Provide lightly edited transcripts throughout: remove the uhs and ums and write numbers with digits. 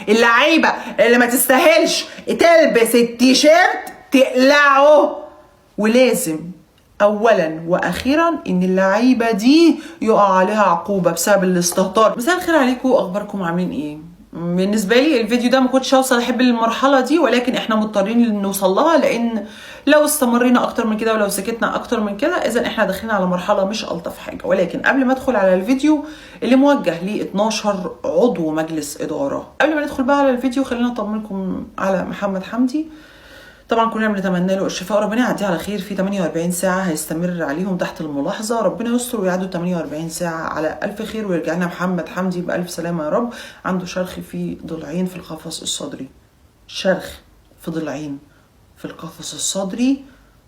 اللعيبة اللي ما تستاهلش تلبس التيشيرت تقلعه. ولازم اولا واخيرا ان اللعيبة دي يقع عليها عقوبه بسبب الاستهتار. مساء الخير عليكم، اخباركم عاملين ايه؟ بالنسبة لي الفيديو ده ما كنتش هوصل احب المرحلة دي، ولكن احنا مضطرين نوصل لها، لان لو استمرينا اكتر من كده ولو سكتنا اكتر من كده اذا احنا داخلين على مرحلة مش الطف حاجة. ولكن قبل ما ادخل على الفيديو اللي موجه ل 12 عضو مجلس ادارة، قبل ما ندخل بقى على الفيديو خلينا اطمنكم على محمد حمدي. طبعا كلنا بنتمنى له الشفاء، ربنا يعديه على خير. في 48 ساعة هيستمر عليهم تحت الملاحظة، ربنا يستر ويعدوا 48 ساعة على ألف خير ويرجع لنا محمد حمدي بألف سلامة يا رب. عنده شرخ في ضلعين في القفص الصدري، شرخ في ضلعين في القفص الصدري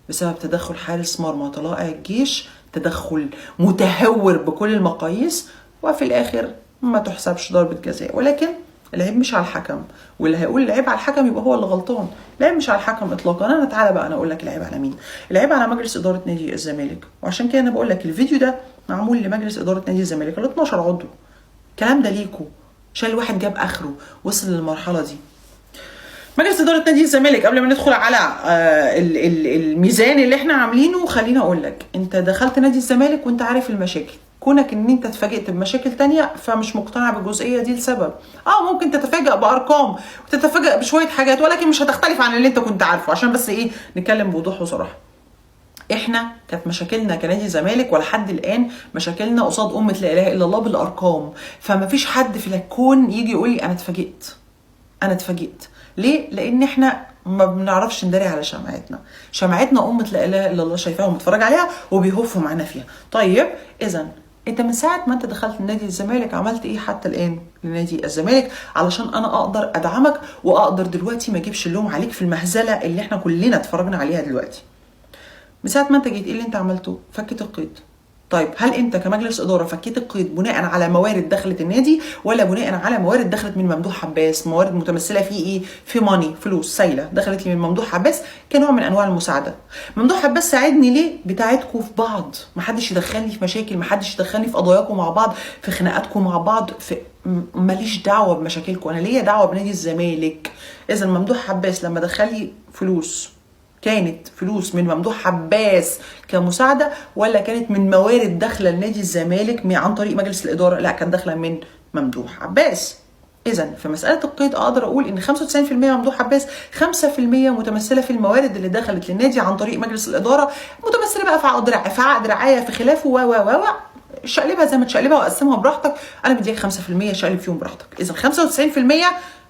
بسبب تدخل حارس مرمى طلائع الجيش، تدخل متهور بكل المقاييس، وفي الآخر ما تحسبش ضربة جزاء. ولكن العيب مش على الحكم، واللي هيقول العيب على الحكم يبقى هو اللي غلطان. العيب مش على الحكم اطلاقا. انا تعالى بقى انا اقول لك العيب على مين. العيب على مجلس ادارة نادي الزمالك، وعشان كده انا بقول لك الفيديو ده معمول لمجلس ادارة نادي الزمالك ال 12 عضو. الكلام ده ليكوا عشان الواحد جاب اخره وصل للمرحلة دي. مجلس ادارة نادي الزمالك قبل ما ندخل على الميزان اللي احنا عاملينه، خليني اقول لك انت دخلت نادي الزمالك وانت عارف المشاكل. كونك ان انت اتفاجئت بمشاكل تانية فمش مقتنع بالجزئيه دي لسبب ممكن تتفاجئ بارقام وتتفاجئ بشوية حاجات، ولكن مش هتختلف عن اللي انت كنت عارفه. عشان بس ايه، نتكلم بوضوح وصراحة. احنا كانت مشاكلنا كنادي زمالك ولحد الان مشاكلنا قصاد امه لا اله الا الله بالارقام، فما فيش حد في الكون يجي يقول لي انا اتفاجئت. انا اتفاجئت ليه؟ لان احنا ما بنعرفش نداري على شمعتنا. شمعتنا امه لا اله الا الله شايفاها ومتفرج عليها وبيهفوا معانا فيها. طيب اذا انت من ساعة ما انت دخلت نادي الزمالك عملت ايه حتى الان لنادي الزمالك علشان انا اقدر ادعمك واقدر دلوقتي ما اجيبش اللوم عليك في المهزلة اللي احنا كلنا اتفرجنا عليها دلوقتي؟ من ساعة ما انت جيت ايه اللي انت عملته؟ فكيت القيد. طيب هل انت كمجلس ادارة فكيت القيد بناء على موارد دخلت النادي ولا بناء على موارد دخلت من ممدوح عباس؟ موارد متمثلة في ايه؟ في money، فلوس سايله دخلت لي من ممدوح عباس كنوع من انواع المساعدة. ممدوح عباس ساعدني ليه؟ بتاعتكم في بعض، محدش يدخلني في مشاكل، محدش يدخلني في قضاياكم مع بعض، في خناقاتكم مع بعض، في ماليش دعوه بمشاكلكم، انا ليا دعوه بنادي الزمالك. اذا ممدوح عباس لما دخل لي فلوس، كانت فلوس من ممدوح عباس كمساعده ولا كانت من موارد داخله لنادي الزمالك عن طريق مجلس الادارة؟ لا، كانت داخله من ممدوح عباس. اذا في مسالة القيد اقدر اقول ان 95% ممدوح عباس، 5% متمثلة في الموارد اللي دخلت للنادي عن طريق مجلس الادارة، متمثلة بقى في عقد في عقد رعاية في خلافه و و و شقلبها زي ما تشقلبها وقسمها براحتك، انا مديك 5% شقلب فيهم براحتك. اذا 95%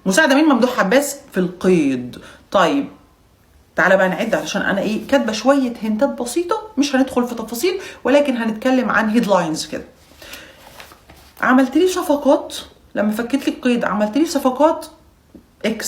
مساعدة من ممدوح عباس في القيد. طيب تعالى بقى نعد، علشان انا ايه كاتبه شوية hint ات بسيطة، مش هندخل في تفاصيل ولكن هنتكلم عن headlines كده. عملت لي صفقات لما فكيت لي القيد، عملت لي صفقات X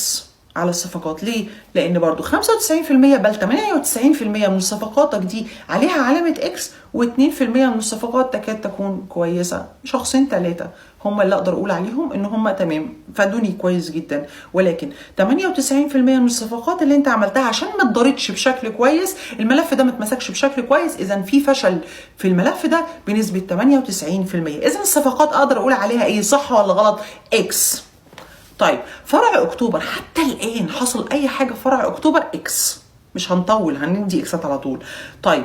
على الصفقات. ليه؟ لان برضو 95% بل 98% من صفقاتك دي عليها علامة X، و2% من الصفقات تكاد تكون كويسة. شخصين ثلاثة هم اللي اقدر اقول عليهم ان هم تمام فادوني كويس جدا، ولكن 98% من الصفقات اللي انت عملتها عشان ما اتدارتش بشكل كويس، الملف ده ما اتمسكش بشكل كويس، اذا في فشل في الملف ده بنسبة 98%. اذا الصفقات اقدر اقول عليها ايه، صح ولا غلط؟ X. طيب فرع اكتوبر حتى الان حصل اي حاجة في فرع اكتوبر؟ X. مش هنطول، هندي X ات على طول. طيب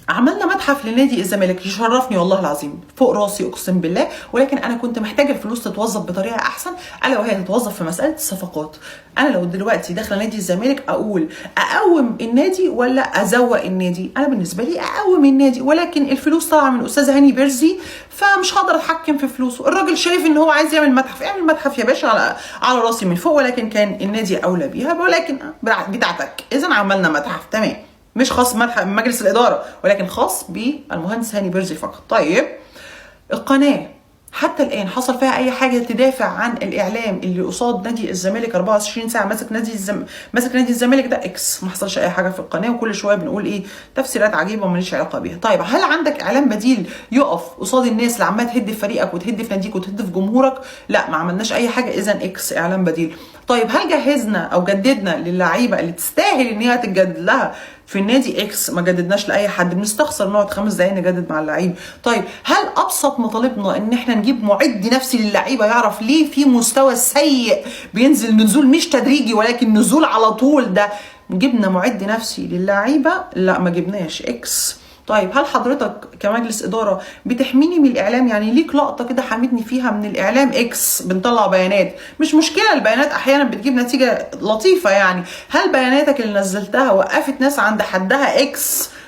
عملنا متحف لنادي الزمالك، يشرفني والله العظيم فوق راسي اقسم بالله، ولكن انا كنت محتاجه الفلوس تتوظف بطريقة احسن، الا وهي تتوظف في مسالة الصفقات. انا لو دلوقتي داخله نادي الزمالك اقول اقوم النادي ولا ازوق النادي؟ انا بالنسبة لي اقوم النادي، ولكن الفلوس طالعه من استاذ هاني بيرزي، فمش هقدر اتحكم في فلوسه. الراجل شايف ان هو عايز يعمل متحف، اعمل متحف يا باشا على راسي من فوق، ولكن كان النادي اولى بيها، ولكن بتاعتك. اذا عملنا متحف تمام، مش خاص مجلس الادارة ولكن خاص بالمهندس هاني بيرزي فقط. طيب القناة حتى الان حصل فيها اي حاجة تدافع عن الاعلام اللي قصاد نادي الزمالك 24 ساعة ماسك نادي ماسك نادي الزمالك ده؟ X. ما حصلش اي حاجة في القناة، وكل شوية بنقول ايه تفسيرات عجيبة وماليش علاقة بيها. طيب هل عندك اعلام بديل يقف قصاد الناس اللي عماله تهد في فريقك وتهد في ناديك وتهد في جمهورك؟ لا، ما عملناش اي حاجة. اذا X اعلام بديل. طيب هل جهزنا او جددنا للعيبة اللي تستاهل ان هي تتجدد لها في النادي؟ X. ما جددناش لاي حد، بنستخسر نقعد 5 دقايق نجدد مع اللعيب. طيب هل ابسط مطالبنا ان احنا نجيب معد نفسي للعيبة يعرف ليه في مستوى سيء بينزل نزول مش تدريجي ولكن نزول على طول؟ ده جبنا معد نفسي للعيبة؟ لا ما جبناش. X. طيب هل حضرتك كمجلس ادارة بتحميني من الاعلام؟ يعني ليك لقطة كده حميتني فيها من الاعلام؟ X. بنطلع بيانات، مش مشكلة، البيانات احيانا بتجيب نتيجة لطيفة. يعني هل بياناتك اللي نزلتها وقفت ناس عند حدها؟ X.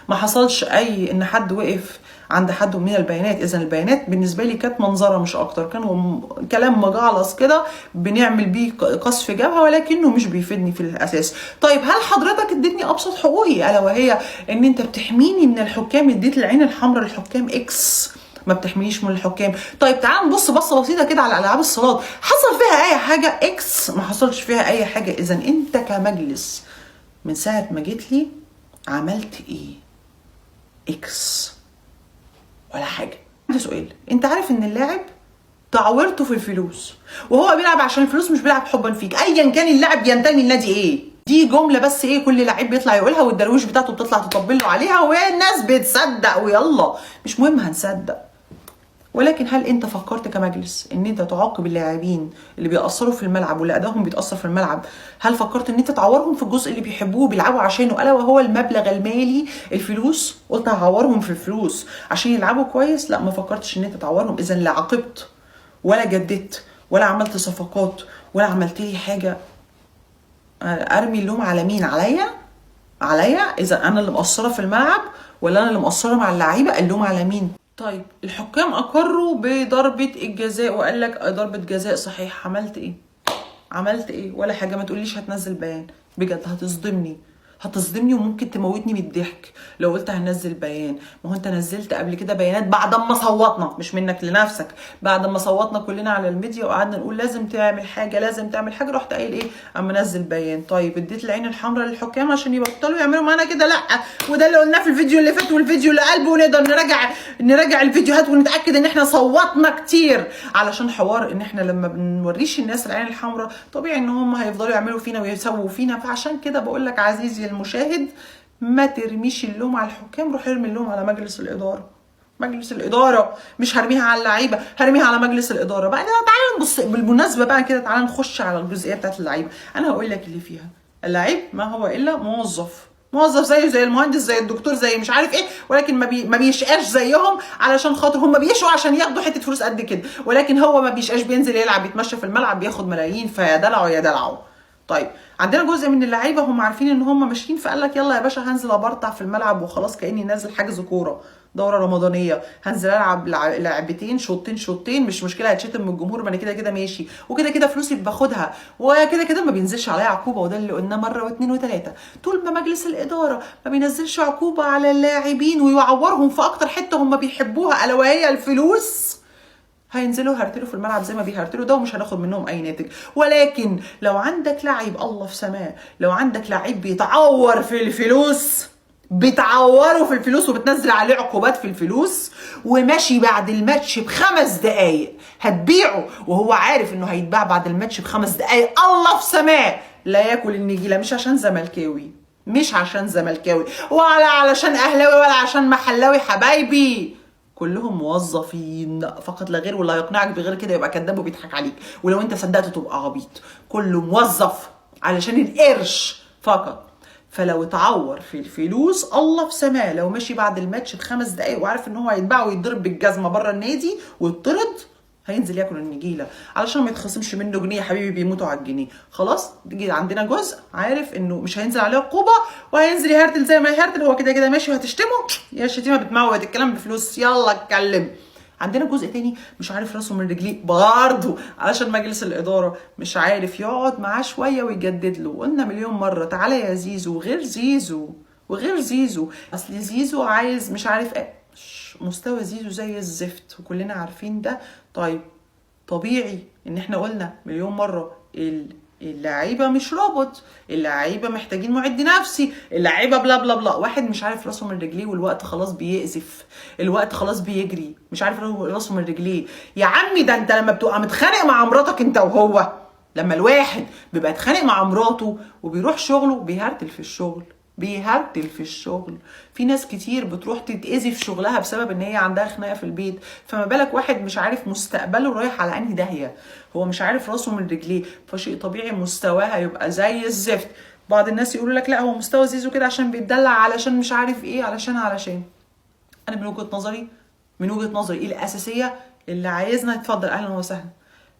ما حصلش اي ان حد وقف عند حد من البيانات. اذا البيانات بالنسبة لي كانت منظره مش اكتر، كان كلام مجعلص كده بنعمل بيه قصف جبهة، ولكنه مش بيفيدني في الاساس. طيب هل حضرتك اديتني ابسط حقوقي، الا وهي ان انت بتحميني من الحكام؟ اديت العين الحمراء للحكام؟ X. ما بتحمينيش من الحكام. طيب تعال نبص بصة بسيطة كده على العاب الصالات، حصل فيها اي حاجة؟ X. ما حصلش فيها اي حاجة. اذا انت كمجلس من ساعة ما جيت لي عملت ايه؟ X. ولا حاجة. عندي سؤال، انت عارف ان اللاعب تعورته في الفلوس وهو بيلعب عشان الفلوس، مش بيلعب حبا فيك، ايا كان اللاعب ينتمي لنادي ايه. دي جملة بس ايه كل لعيب بيطلع يقولها والدرويش بتاعته بتطلع تطبل له عليها والناس بتصدق، ويلا مش مهم هنصدق. ولكن هل انت فكرت كمجلس ان انت تعاقب اللاعبين اللي بيأثروا في الملعب واللي ادائهم بيتأثر في الملعب؟ هل فكرت ان انت تعورهم في الجزء اللي بيحبوه وبيلعبوا عشانه، الا وهو المبلغ المالي، الفلوس؟ قلت هعورهم في الفلوس عشان يلعبوا كويس؟ لا، ما فكرتش ان انت تعورهم. اذا لا عاقبت ولا جددت ولا عملت صفقات ولا عملت لي حاجة. ارمي اللوم على مين؟ عليا؟ عليا؟ اذا انا اللي مقصرة في الملعب ولا انا اللي مقصرة مع اللعيبة؟ اللوم على مين؟ طيب الحكام اقروا بضربه الجزاء وقال لك ضربه جزاء صحيح. عملت ايه؟ عملت ايه؟ ولا حاجة. ما تقوليش هتنزل بيان، بجد هتصدمني، هتصدمني وممكن تموتني من الضحك لو قلت هنزل بيان. ما هو انت نزلت قبل كده بيانات بعد ما صوتنا، مش منك لنفسك، بعد ما صوتنا كلنا على الميديا وقعدنا نقول لازم تعمل حاجة لازم تعمل حاجة، رحت قايل ايه؟ اما نزل بيان. طيب اديت العين الحمراء للحكام عشان يبطلوا يعملوا معانا كده؟ لا، وده اللي قلناه في الفيديو اللي فات والفيديو اللي قلبه، ونقدر نراجع الفيديوهات ونتاكد ان احنا صوتنا كتير علشان حوار ان احنا لما بنوريش الناس العين الحمراء طبيعي ان هم هيفضلوا يعملوا فينا ويسووا فينا. فعشان كده بقول لك عزيزي المشاهد، ما ترميش اللوم على الحكام، روح ارمي اللوم على مجلس الادارة. مجلس الادارة، مش هرميها على اللعيبة، هرميها على مجلس الادارة بقى. تعالى نبص بالمناسبة بقى كده، تعالى نخش على الجزئية بتاعت اللعيبة. انا هقول لك اللي فيها. اللعيب ما هو الا موظف، موظف زيه زي المهندس زي الدكتور زي مش عارف ايه، ولكن ما بيشقاش زيهم، علشان خاطر هم بيشقوا عشان ياخدوا حتة فلوس قد كده، ولكن هو ما بيشقاش، بينزل يلعب يتمشى في الملعب بياخد ملايين، فيا دلعوا يا دلعوا. طيب عندنا جزء من اللعيبة هم عارفين ان هم ماشيين، فقال لك يلا يا باشا هنزل ابرطع في الملعب وخلاص، كاني نازل حجز كورة دوره رمضانيه، هنزل العب لعبتين شوطين شوطين، مش مشكلة، هتشتم من الجمهور، ما انا كده كده ماشي، وكده كده فلوسي باخدها، وكده كده ما بينزلش عليا عقوبه. وده اللي قلناه مرة واثنين وثلاثة، طول ما مجلس الادارة ما بينزلش عقوبه على اللاعبين ويعورهم في اكتر حتة هم بيحبوها الا وهي الفلوس، هينزلوا هرتلوا في الملعب زي ما بيهرتلوا ده، ومش هناخد منهم اي ناتج. ولكن لو عندك لعيب الله في سماه، لو عندك لعيب بيتعور في الفلوس، بتعوره في الفلوس وبتنزل عليه عقوبات في الفلوس، وماشي بعد الماتش ب5 دقايق، هتبيعه وهو عارف انه هيتباع بعد الماتش ب5 دقايق، الله في سماه لا ياكل النجيله. مش عشان زملكاوي، مش عشان زملكاوي ولا علشان اهلاوي ولا عشان محلاوي، حبايبي كلهم موظفين فقط لا غير، واللي هيقنعك بغير كده يبقى كذاب وبيضحك عليك، ولو انت صدقت تبقى عبيط. كله موظف علشان القرش فقط. فلو اتعور في الفلوس الله في سماه، لو مشي بعد الماتش ب5 دقايق وعارف ان هو هيتباع ويتضرب بالجزمه بره النادي ويطرد، هينزل ياكل النجيله علشان ما يتخصمش منه جنيه. يا حبيبي بيموتوا على الجنيه. خلاص تيجي عندنا جزء عارف انه مش هينزل عليه عقوبه وهينزل يهرتل زي ما يهرتل، هو كده كده ماشي، وهتشتمه يا شتيمه بتموت، الكلام بفلوس، يلا اتكلم. عندنا جزء تاني مش عارف راسه من رجليه برضه، علشان مجلس الادارة مش عارف يقعد معاه شوية ويجدد له. قلنا مليون مرة تعالى يا زيزو، غير زيزو وغير زيزو، اصل زيزو عايز مش عارف ايه، مستوى زيزو زي الزفت وكلنا عارفين ده. طيب طبيعي ان احنا قلنا مليون مرة اللعيبة مش روبوت، اللعيبة محتاجين معد نفسي، اللعيبة بلا بلا بلا. واحد مش عارف راسه من رجليه، والوقت خلاص بيقذف، الوقت خلاص بيجري، مش عارف راسه من رجليه. يا عمي ده انت لما بتبقى متخانق مع مراتك انت وهو، لما الواحد بيبقى اتخانق مع مراته وبيروح شغله بيهرتل في الشغل، بيهرتل في الشغل. في ناس كتير بتروح تتأذي في شغلها بسبب ان هي عندها خناقه في البيت، فما بالك واحد مش عارف مستقبله رايح على انهي داهية، هو مش عارف راسه من رجليه، فشيء طبيعي مستواه هيبقى زي الزفت. بعض الناس يقولوا لك لا هو مستوى زيزو كده عشان بيتدلع، علشان مش عارف ايه، علشان. انا من وجهه نظري، من وجهه نظري الاساسية، اللي عايزنا يتفضل اهلا وسهلا،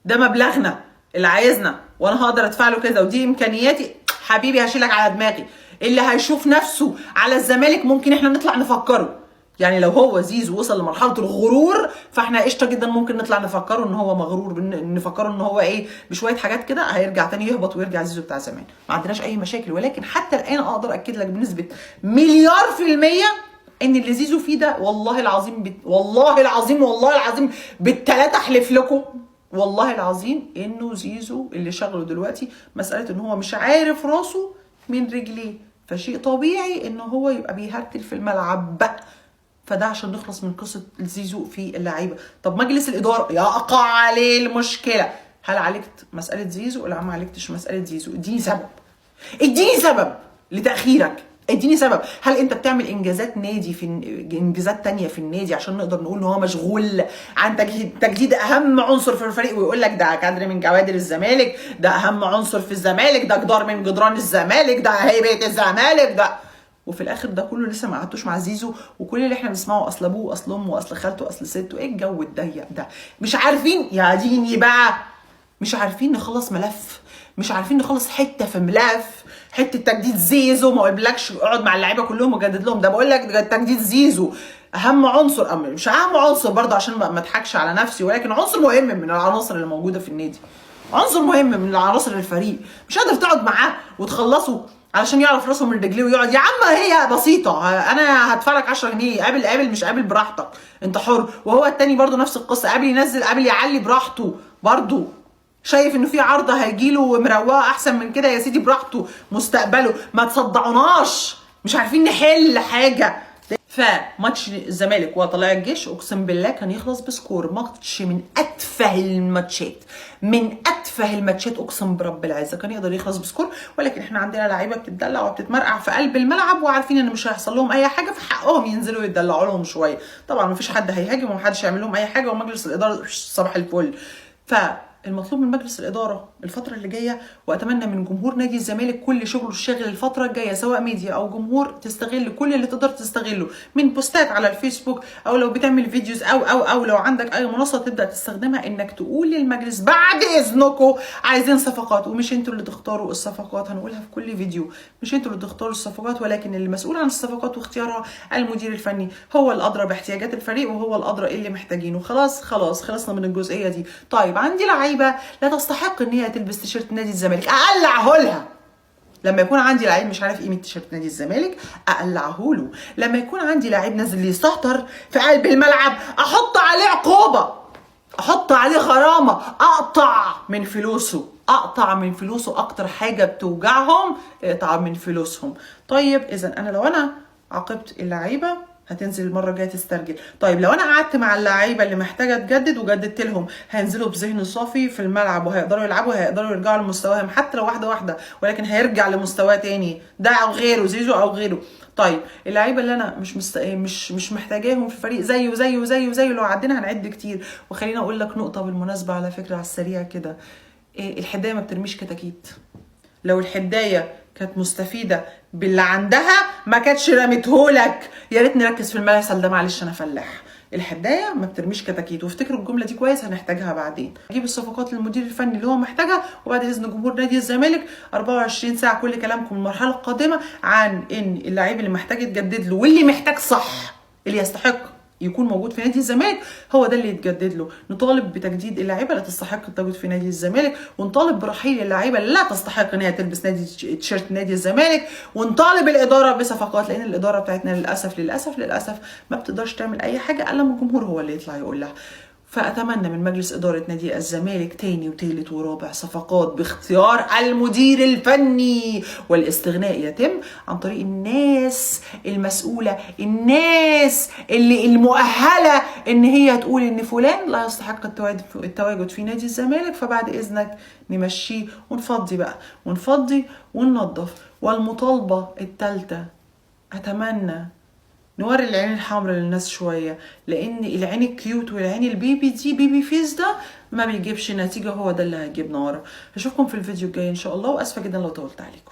ده مبلغنا اللي عايزنا وانا هقدر ادفع له كذا ودي امكانياتي، حبيبي هشيلك على دماغي. اللي هيشوف نفسه على الزمالك ممكن احنا نطلع نفكره، يعني لو هو زيزو وصل لمرحلة الغرور فاحنا قشطه جدا ممكن نطلع نفكره ان هو مغرور، نفكره ان هو ايه بشوية حاجات كده، هيرجع تاني يهبط ويرجع زيزو بتاع زمان، ما عندناش اي مشاكل. ولكن حتى الان اقدر اكد لك بنسبة 1,000,000,000% ان اللي زيزو فيه ده والله العظيم والله العظيم والله العظيم بالثلاثة احلف لكم والله العظيم انه زيزو اللي شغله دلوقتي مسالة ان هو مش عارف راسه من رجليه، فشيء طبيعي ان هو يبقى بيهرتل في الملعب بقى. فده عشان نخلص من قصة زيزو في اللعيبة. طب مجلس الادارة يقع عليه المشكلة، هل عالجت مسالة زيزو ولا ما عالجتش مسالة زيزو؟ اديني سبب، اديني سبب لتاخيرك، اديني سبب. هل انت بتعمل انجازات نادي في انجازات تانية في النادي عشان نقدر نقول ان هو مشغول عن تجديد اهم عنصر في الفريق، ويقول لك ده كادر من كوادر الزمالك، ده اهم عنصر في الزمالك، ده جدار من جدران الزمالك، ده هيبة الزمالك، ده، وفي الاخر ده كله لسه ما قعدتوش مع زيزو، وكل اللي احنا بنسمعه اصل ابوه واصل امه واصل خالته واصل ستة، ايه الجو الضيق ده؟ مش عارفين يا ديني بقى، مش عارفين نخلص ملف، مش عارفين نخلص حتة في ملف، حتة تجديد زيزو. ما اقولكش اقعد مع اللعيبة كلهم وجدد لهم، ده بقول لك تجديد زيزو اهم عنصر، أم مش اهم عنصر برضه عشان ما اضحكش على نفسي، ولكن عنصر مهم من العناصر اللي موجودة في النادي، عنصر مهم من العناصر الفريق، مش قادر تقعد معاه وتخلصه علشان يعرف راسه من رجليه ويقعد يا عم هي بسيطة، انا هدفع لك 10 جنيه، قابل قابل مش قابل براحتك انت حر. وهو التاني برضه نفس القصة، قابل ينزل قابل يعلي براحته، برضه شايف انه في عرض هيجيله مروقه احسن من كده، يا سيدي براحته مستقبله، ما تصدعوناش مش عارفين نحل حاجة. فماتش الزمالك وطلائع الجيش اقسم بالله كان يخلص ب score، ماتش من اتفه الماتشات، من اتفه الماتشات اقسم برب العزة كان يقدر يخلص ب score، ولكن احنا عندنا لعيبة بتتدلع وبتتمرقع في قلب الملعب وعارفين ان مش هيحصل لهم اي حاجة، فحقهم ينزلوا يتدلعوا لهم شوية، طبعا مفيش حد هيهاجم ومحدش هيعمل لهم اي حاجة، ومجلس الادارة صباح الفل. فالمطلوب من مجلس الإدارة الفترة اللي جاية، وأتمنى من جمهور نادي الزمالك كل شغله الشاغل الفترة الجاية سواء ميديا أو جمهور، تستغل كل اللي تقدر تستغله من بوستات على الفيسبوك، أو لو بتعمل videos، أو أو أو لو عندك أي منصة تبدأ تستخدمها، إنك تقول للمجلس بعد إذنكم عايزين صفقات، ومش أنتوا اللي تختاروا الصفقات، هنقولها في كل فيديو، مش أنتوا اللي تختاروا الصفقات، ولكن اللي مسؤول عن الصفقات واختيارها المدير الفني، هو الأدرى باحتياجات الفريق وهو الأدرى إيه اللي محتاجينه. خلاص خلاص خلصنا من الجزئية دي. طيب عندي لعيبة لا تستحق ان هي تلبس تيشيرت نادي الزمالك، اقلعه لها. لما يكون عندي لعيب مش عارف قيمة تيشيرت نادي الزمالك اقلعه له. لما يكون عندي لعيب نازل يسهطر في قلب الملعب احط عليه عقوبه، احط عليه غرامة، اقطع من فلوسه، اقطع من فلوسه. اكتر حاجة بتوجعهم اقطع من فلوسهم. طيب اذا انا لو انا عاقبت اللعيبة هتنزل المرة الجاية تسترجل. طيب لو انا قعدت مع اللعيبة اللي محتاجه تجدد وجددت لهم، هينزلوا بذهن صافي في الملعب وهيقدروا يلعبوا، وهيقدروا يرجعوا لمستواهم حتى لو واحدة واحدة، ولكن هيرجع لمستواه تاني، ده او غيره، زيزو او غيره. طيب اللعيبة اللي انا مش محتاجاهم في الفريق زيه زيه زيه زيه، لو عدينا هنعد كتير. وخليني اقول لك نقطة بالمناسبة على فكرة على السريع كده، الحدايه ما بترميش كتاكيت. لو الحدايه كانت مستفيدة باللي عندها ما كانتش رمتهولك. يا ريت نركز في المثل ده، معلش انا فلاح. الحدايه ما بترميش كتاكيت، وافتكروا الجملة دي كويس هنحتاجها بعدين. جيب الصفقات للمدير الفني اللي هو محتاجها، وبعد اذن جمهور نادي الزمالك 24 ساعة كل كلامكم المرحلة القادمة عن ان اللعيب اللي محتاج يتجدد له واللي محتاج صح اللي يستحق يكون موجود في نادي الزمالك هو ده اللي يتجدد له. نطالب بتجديد اللعيبة اللي تستحق التواجد في نادي الزمالك، ونطالب برحيل اللعيبة اللي لا تستحق ان هي تلبس نادي تيشيرت نادي الزمالك، ونطالب الادارة بصفقات، لان الادارة بتاعتنا للاسف للاسف للاسف ما بتقدرش تعمل اي حاجة الا لما الجمهور هو اللي يطلع يقول لها. فأتمنى من مجلس إدارة نادي الزمالك تاني وتالت ورابع صفقات باختيار المدير الفني، والاستغناء يتم عن طريق الناس المسؤولة، الناس اللي المؤهلة إن هي تقول إن فلان لا يستحق التواجد في نادي الزمالك، فبعد إذنك نمشيه ونفضي بقى، ونفضي وننظف. والمطالبة الثالثة، أتمنى نوري العين الحمراء للناس شوية، لأن العين ال cute والعين ال baby دي، baby face ده ما بيجيبش نتيجة، هو ده اللي هيجيبنا ورا. اشوفكم في الفيديو الجاي ان شاء الله، واسفة جدا لو طولت عليكم.